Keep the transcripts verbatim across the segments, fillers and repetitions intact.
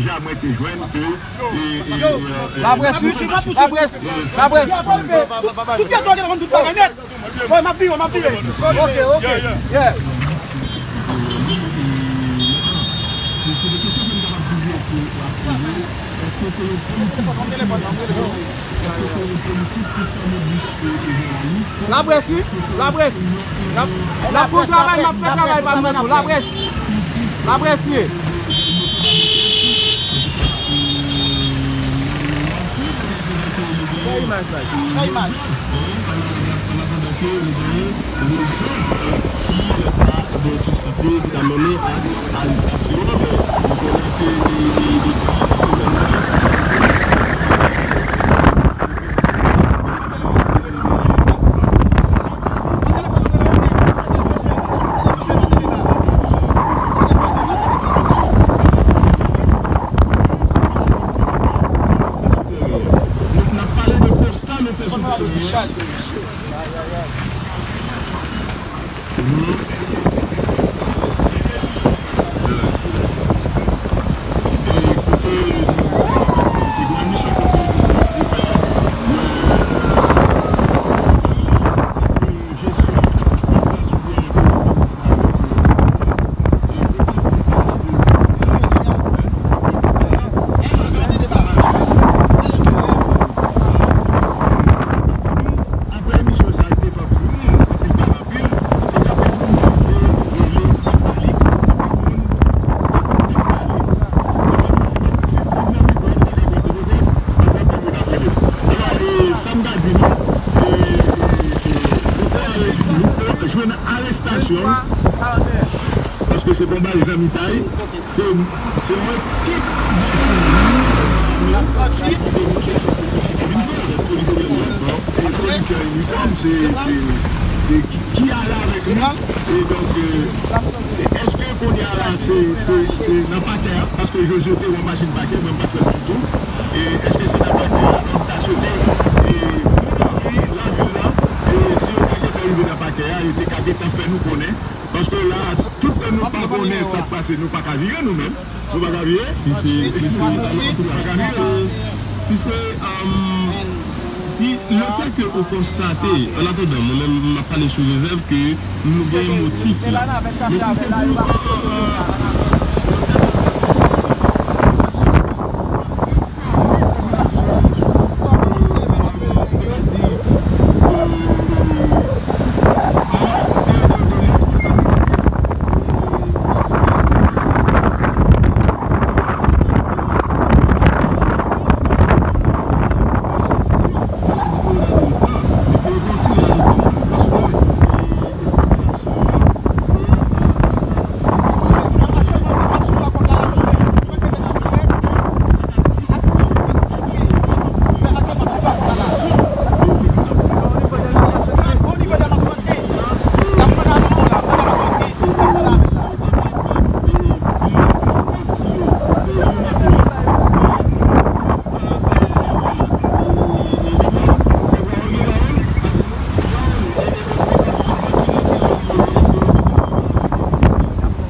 Deja mwen te jwenn ke, e, e, e, e, laprès, wi. Laprès, laprès. Tout, tout ghetto a gentan konn tout bagay nèt. Bon, m ap vire, m ap vire. Ok, ok. Yeah. Laprès, wi. Laprès. N ap, n ap fè yon travay, n ap fè travay pa nou tou. Laprès. Laprès ye. Fè imaj la. Fè imaj. Ki ta mennen a arestasyon, nou konnen ke depi semèn nan, n ap pale de konsta nou fè sou teren an. Apre emisyon sa, te fè anpil, anpil bagay, anpil, te gen anpil moun ki te rele, ki t ap pale, anpil moun te, te pale. Mezanmi, si, si, si m nan mikwo a, m pa ka pran telefòn, paske anpil moun ap rele m. Alò, e, sa m ka di nou, e, e, e, Louko, Louko jwenn arestasyon l, paske se pa yon bagay zanmitay. Se, se yon ekip de polisye, polisye inifòm, se, se, se ki, ki ale avèk li. E donk, e, e èske kounye a la, se, se, se nan pakè a? Paske Josué te wè machin pakè, mwen m pa t wè l ditou. E èske se nan pakè a, yo ta swete, e, moun ki lavil la, e si yo ta gentan rive nan pakè a, yo te ka gentan fè nou konnen. Paske la, tout tan nou pa konnen sa k pase, nou pa ka vire nou menm. Nou pa ka vire. Si se, si se, nou pa ka vire. Si se, um, si le fè ke ou konstate, an atandan, mwen menm, m ap pale sou rezèv ke nou gen motif la. Men si se pou, euh, euh,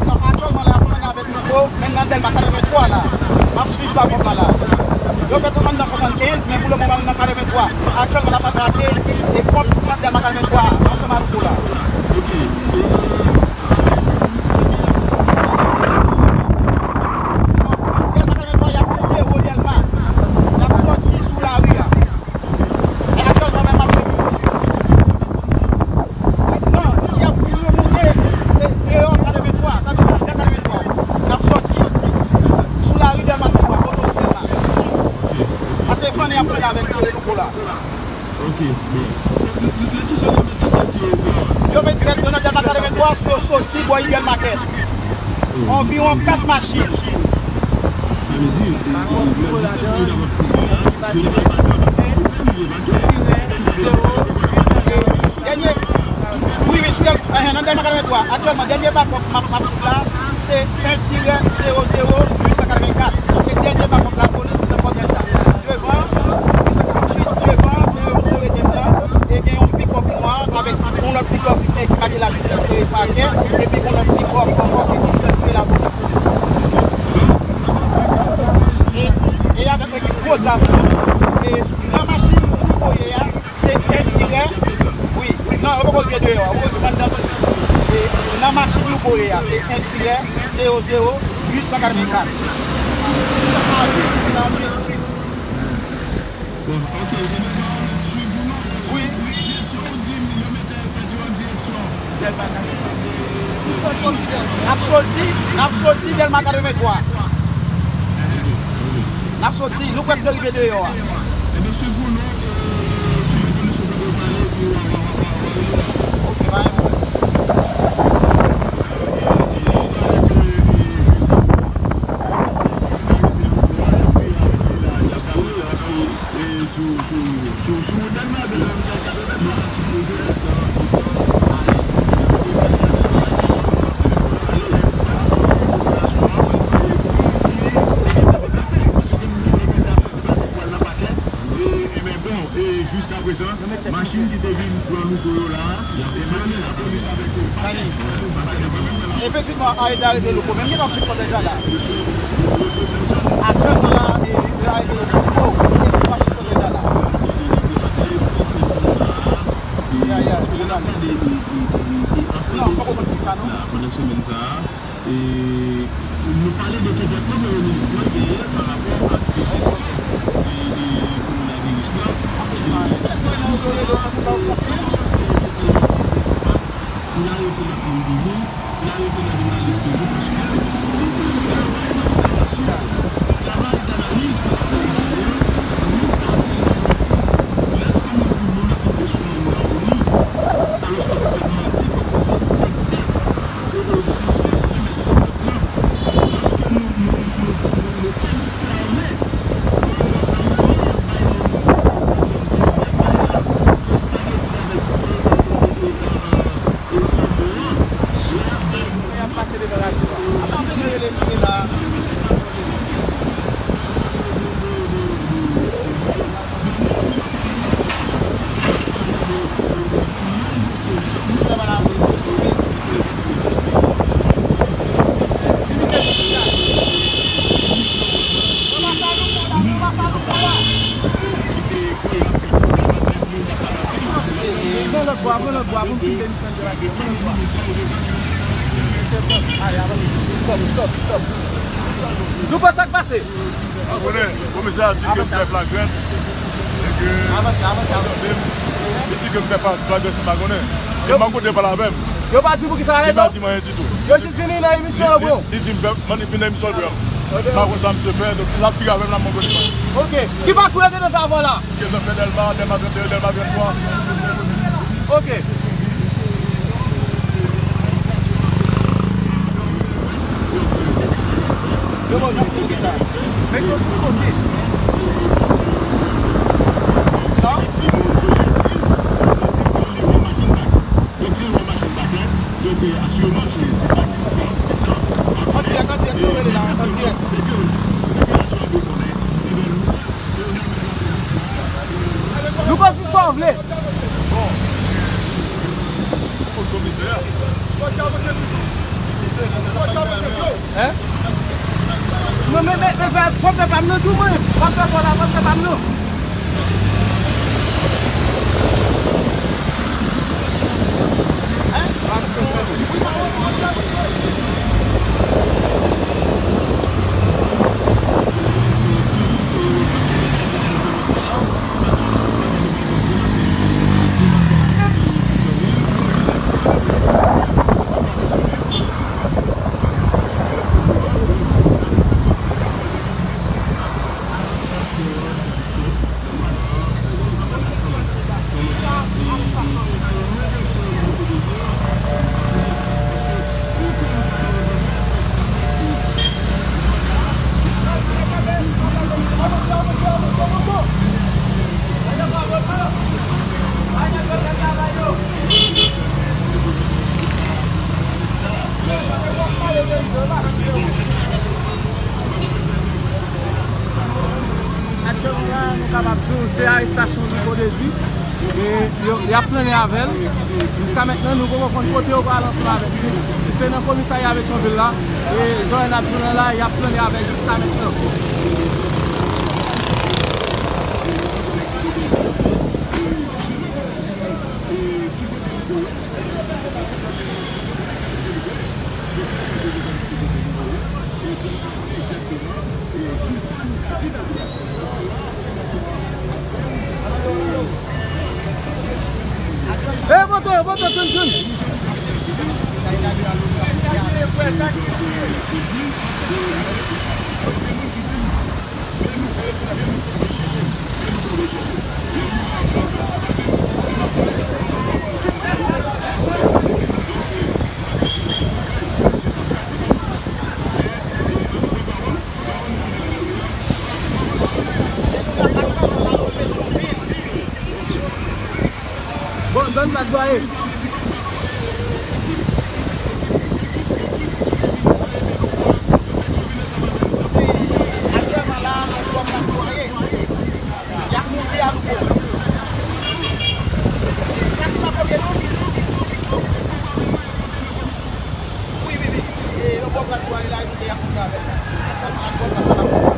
Non, aktyèlman la, m ann avèk Louko, men nan Dèlma katrevenntwa la. M ap swiv bagay la. Yo fè kòmann nan swasannkenz, men pou le moman, m nan katrevenntwa. Aktyèlman, l ap atake e pòt nan Dèlma katrevenntwa, ansanm ak Louko la. Dèlma katrevenntwa, y ap monte wo Dèlma. Y ap sòti sou lari a. E aktyèlman menm m ap swiv yo. Non, y ap remonte, e, deyò katrevenntwa, sa vle di anndan katrevenntwa. N ap sòti sou lari Dèlma katrevenntwa, kote Dèlma. Paske fannen y ap fannen avèk Louko la. Ok, bon. Yo met tèt yo nan Dèlma katrevenntwa, yo soti bò Eagle Market. Anviwon kat machin. Sa vle di, nan distans nou t ap fouye a, se li menm pa t ap kote li debake. Dènye, wi, wi, sou Dèl-, eh, nan Dèlma katrevenntwa, aktyèlman, dènye bakòp m ap, m ap swiv la, se en tirè zewo zewo uit san katrevenkat. Se dènye bakòp la, polis nan Fò Dèlta. Devan, uit san katreventuit, devan, se yon Chevrolet blan, e gen yon pikòp nwa avèk yon lòt pikòp, e, ki make lajistis, e, pakè, epi yon lòt pikòp ankò ki, ki idantifye lapolis. Zam tou, e, nan machin Louko ye a, se en tirè, wi, non, yo poko rive deyò a, yo rive anndan toujou. E, nan machin Louko ye a, se en tirè, zewo zewo, uit san katrevenkat. Wi. N ap soti, n ap soti Dèlma katrevenntwa. N ap soti, nou prèske rive deyò a. Ok, pa gen pwoblèm. Bon, e jiskaprezan, machin ki te vin pran Louko yo la, e machin lapolis avèk yo. Efektivman, Ayda rete Louko, men m gentan sot Kòtèj la la. Aktyèlman la, e, e, Ayda rete Louko, e sou machin Kòtèj la la. Ya, ya, sou Kòtèj la. Non, m poko konn pou sa, non. Pandan semèn sa a, E, nou pale de konpòtman premye minis lan genyen pa rapò ak jesyon, e, e, kowonaviris lan. E, si se pou sa, nou panse ke se yon espas pou l arete nan krim toujou, pou l arete nan jounalis toujou, paske nou, nou, nou travay obsèvasyon, travay danaliz pou la polis genyen, nou pa vle nan menti. Lèske nou di moun ap monte sou moun nan, wi, alòske nou fè manti, fòk nou respekte. Pran lòt bò a, pran lòt bò a pou m fin demisyon de la. Pran lòt bò a. Stop, stop, stop. Nou pa sa k pase. Ou konnen, komisè a di ke m fè flagrans. E ke... Avanse, avanse, avanse. Li di ke m fè fla-, flagrans, m pa konnen. E m pa kote pale avè m. Yo pa di pou ki sa la, non? Li pa di m anyen ditou. Yo jis vini nan emisyon an, bro. Li, li di m fè, m vin nan emisyon, bro. M pa konn sa misye fè, donk l ap vire avè m la, m pa konnen. Ok. Ki pakou yo te nan fè avan la? Ke zòn fè Dèlma, Dèlma trannde, Dèlma venntwa. Ok. Yo bon, mèsi de sa. Mèt yo sou kote. Non? An dirèk, an dirèk, nou rele la, an dirèk. Nou pa di sa w vle. Hein? Non, men, men, men, fè, fò fè pa m nan tou, mwen. Fò fè kò la, fò fè pa m nan. Aktyèlman la, nou kapab di w, se arestasyon Louko Désir. E yo, y ap flannen avè l. Jiska mentnan, nou poko konn kote yo pral ansanm avè l. Si se nan komisarya Petyonvil la, e jan n ap di w la, y ap flannen avè l jiska mentnan. Bon, zòn sa dwaye. Aktyèlman la, nan Lwòm la dwaye. Y ap monte a nouvo. Y ap monte a nouvo. Wi, wi, wi. E, yon bò plas pou ale la, e monte y ap monte avè l. Aktyèlman, ak bò plas la, l ap monte.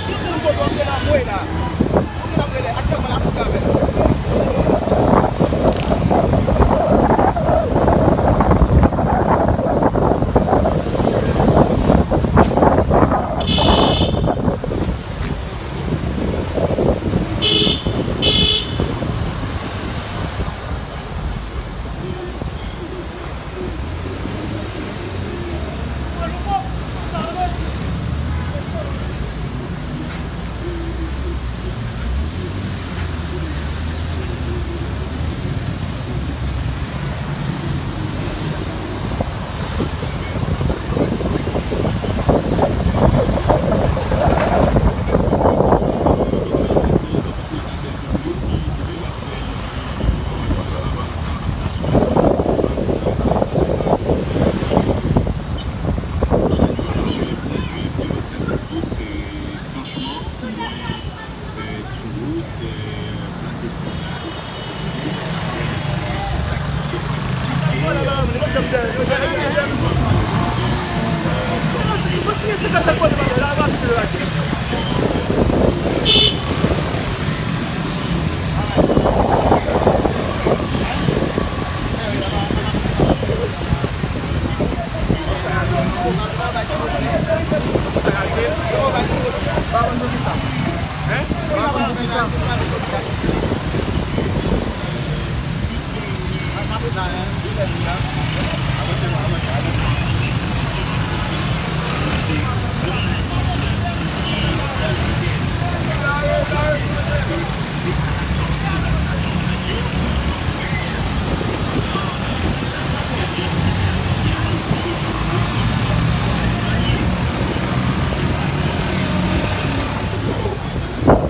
Tout moun kote w antre nan mwe la. Kote l ap rele? Aktyèlman, l ap monte avè l.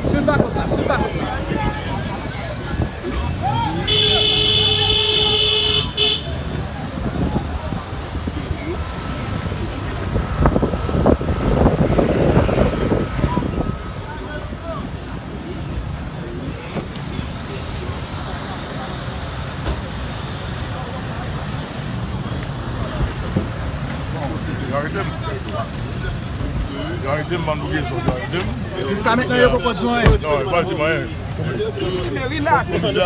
Swiv bakòt la, swiv bakòt la. Yo arete m. Yo arete m, m ann obliye zòt, yo arete m. Jiska mentnan, yo poko di w anyen. Non, yo pa di m anyen. Komisè, non, m rilaks, mesye.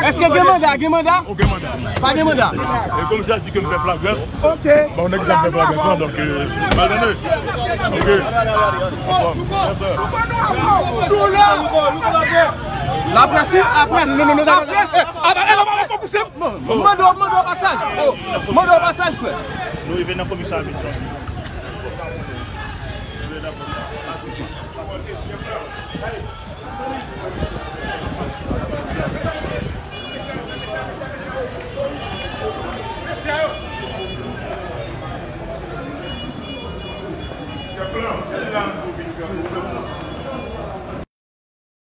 Èske gen manda? Gen manda? Ou gen manda? Pa gen manda. E komisè di ke m fè flagrans. Ok. Bon, nèg sa fè flagrans lan, donk, euh, mal tande. Ok. Laprès, wi, laprès. Non, non, non, non, non. Laprès. Eh, apa, eh, apa, apa, pouse m? Mande w, mande w pasaj. Oh, mande w pasaj, frè. Nou rive nan komisarya Midson.